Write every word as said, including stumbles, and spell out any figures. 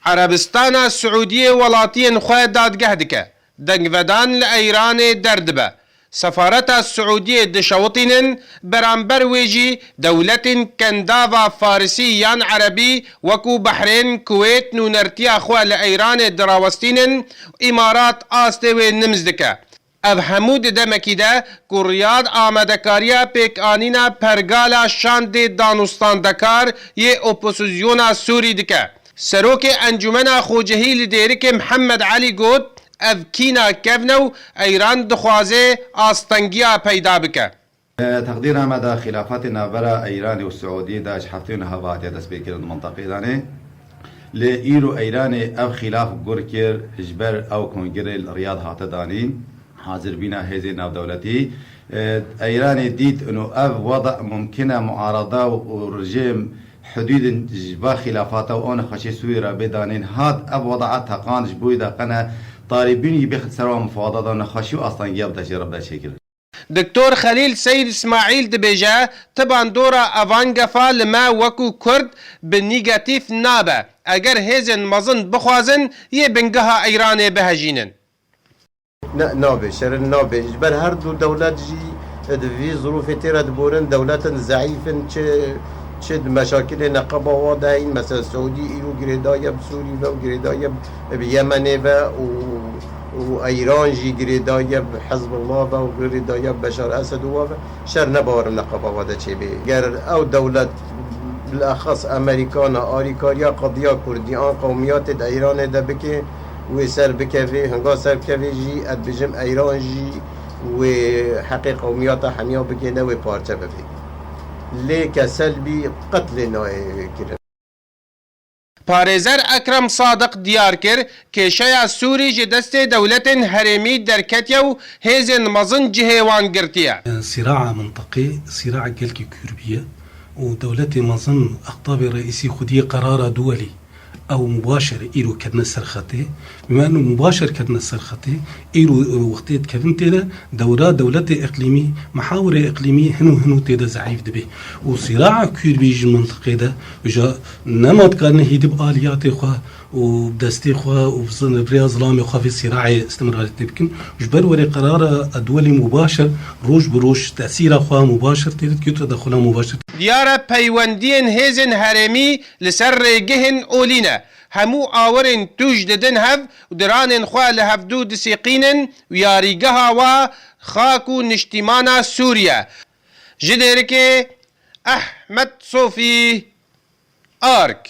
Erebistana Siûdiyê welatiyên xwe dadgeh dike. Dengvedan li Eyranê derdibe. Sefareta Siûdiyê dişewitînin, beramber wê jî dewletên kendava Farisî yan Erebî wekû Behrên, Kuwêt nûnertiya xwe li Eyranê dirawestînin, Îmarat astê wê nimz dike. Ev hemû di demekî de ku Riyad amadekariya pêkanîna pergala şandê danûstandekar yê opozisyona Sûrî dike. Serokê Encûmena Xwecihî li Dêrikê Mihemed Elî got, ev kîna kevn e û Eyran dixwaze astengiya peyda bike. Di teqdîra me de xîlafatê navbera Eyranê û Siûdiyê de ji hefteyên heva hatiye destpêkirin di mintaqê de ne. Lê îro Eyranê ev xîlaf gur kir, ji ber ew kongirê li Riyad hate danîn, hazirbîna hêzên navdewletî. E, Eyranê dît ino ev weda mumkin e muarada û rejîm hidûdin ji va xîlafata û ew nexweşê Sûrî re bê danîn hat, ev weda teqan ji bo wî de qene tarîbînî bêxit ser wa mufawada da nexweşî û astengiya bide jê re bide çêkirin. Doktor Xelîl Seyîd Îsmaîl dibêje, ti bandora evan gefa li me wekû Kurd bi negatîf nabe. Eger hêzên mezin bixwazin, yê bingeha Eyranê bihejînin. Ne, nabe, şerin nabe. Ji ber her du dewlet jî di vî zirûfê tê re diborin, dewletin zeîf in, çi, çi di meşakilê neqeba wa de heyîn. Mesela Siûdî îro girêdayî ye bi Sûrî ve û girêdayî ye bi Yemenê ve û, û Eyran jî girêdayî ye bi Hizbullah ve û girêdayî ye bi Beşar Esed û wa ve. Şer ne bawerim neqeba wa de çêbê. Ger ew dewlet, bilexas Amerîkana, arîkariya qediya Kurdî an qewmiyatê di Eyranê de bike, wê ser bikevê, hinga ser bikevê jî, ez dibêjim Eyran jî wê heqê qewmiyata hemiya bigê, ne wê parçe bibê. Lê keselbî qet lê nayê kirin. Parêzer Ekrem Sadiq diyar kir, kêşeya Sûrî ji destê dewletên herêmî derketiye û hêzên mezin cihê wan girtiye. Sîraa mintiqê, sîraa gelkî kûr bûye û dewletê mezin, extabê reîsî xwediyê qerara duwelî, ew mubaşer îro ketine ser xetê. Bimane mubaşer ketine ser xetê, îro, e, wextê dikevin tê de, dewra dewletê iqlîmî, mihawirê iqlîmî hin û hin û tê de zeîf dibe. Û sîraa kûr bî ji mintiqê de, ja nema dikarine hîdî bi aliyatê xwe û bi destê xwe û bi zin-, bi rêya zilamê xwe vê sîraê îstimrarê tê bikin. Ji ber werê qerara edwelî mubaşer roj bi roj tesîra xwe mubaşer tê de dikê û tedexula mubaşer. Diyar e peywendiyên hêzên herêmî li ser rêgehên olî ne. Hemû awirên tûj didin hev û diranên xwe li hevdû disîqînin û yarîgeha wa xak û niştîmana Sûriye. Ji Dêrikê Ehmed Sofî, Ark.